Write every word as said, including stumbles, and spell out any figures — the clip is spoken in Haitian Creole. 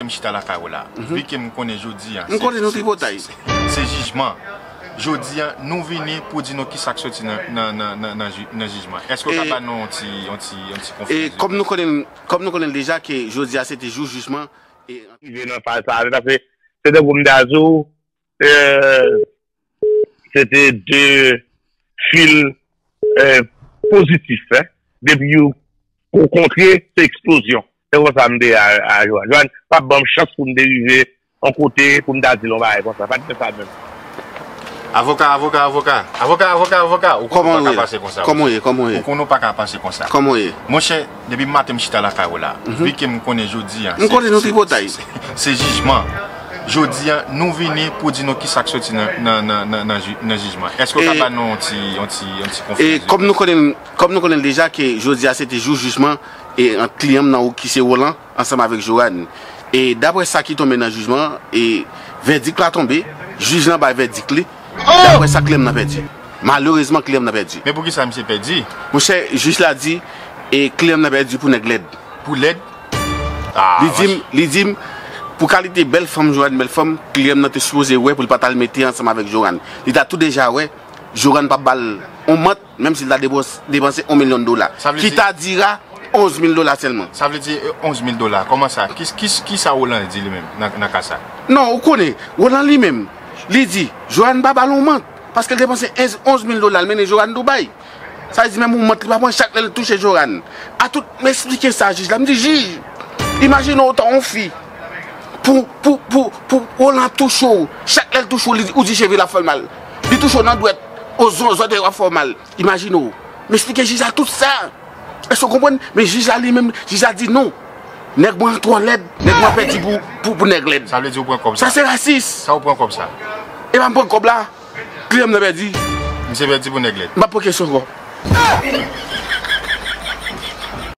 M chita lakay ou la. Vi ke m konnen jodi a. M konnen nou tripotay. Se jijman. Jodi a, nou vini pou di nou kisa k soti nan, nan, nan, nan, nan ji- nan jijman. Èske w ka ba nou yon ti, yon ti, yon ti konfizyon? E kòm nou konnen, kòm nou konnen deja ke jodi a se te jou jijman, e rive nan faz sa a, paske se tankou m ta di w, se te de fil pozitif. Depi yo kontre, se eksplozyon. Se konsa m te a, a Joanne. Joanne pa t ban m chans pou m te rive yon kote pou m ta di l yon bagay konsa. Pa t gen sa menm. Avoka, avoka, avoka. Avoka, avoka, avoka. Ou konnen w pa ka panse konsa. Kòman w ye? Kòman w ye? Ou konnen w pa ka panse konsa. Kòman w ye? Monchè, depi maten m chita lakay ou la. Vi ke m konnen jodi a. M konnen nou tripotay. Se jijman. Jodi a, nou vini pou di nou kisa k soti nan, nan, nan, nan, nan ji- nan jijman. Èske w ka ba nou yon ti, yon ti, yon ti konfizyon? E kòm nou konnen, kòm nou konnen deja ke jodi a se te jou jijman, e ant kliyan m nan ou ki se Roland, ansanm avèk Joanne. E daprè sa ki tonbe nan jijman, e vèdik la tonbe, jij lan bay vèdik li, daprè sa kliyan m nan pèdi. Malerezman, kliyan m nan pèdi. Men poukisa misye pèdi? Monchè, jij la di, e kliyan m nan pèdi pou nèg lèd. Pou lèd? Li di m, li di m, pou kalite bèl fanm Joanne, bèl fanm, kliyan m nan te sipoze wè pou l pa t al mete ansanm avèk Joanne. Li ta tou deja wè, Joanne p ap ba l yon mant, menm si l ta debons- depanse yon milyon dola. Ki ta dira onz mil dola sèlman. Sa vle di, e, onz mil dola. Kòman sa? Ki, ki, kisa Roland di li menm nan, nan ka sa? Non, ou konnen, Roland li menm, li di, Joanne pa ba l yon mant, paske l depanse onz mil dola, l mennen Joanne Dubai. Sa vle di menm yon mant li pa pran chak lè l touche Joanne. A tout, m eksplike sa jij la, m di, jij, imajine w ta yon fi, pou, pou, pou, pou Roland touche w, chak lè l touche w, li, ou di cheve l ap fè l mal. Li touche w nan dwèt, o zon, zòtèy w ap fè w mal. Imajine w. M eksplike jij la tout sa. Èske w konprann? Men jij la li menm, jij la di non. Nèg mwen an twò lèd, nèg mwen pèdi pou, pou, pou nèg lèd. Sa vle di ou pran kòb sa? Sa se rasis. Sa ou pran kòb sa? E pa m pran kòb la. Kliyan m nan pèdi. Misye pèdi pou nèg lèd. M p ap pran kesyon ankò.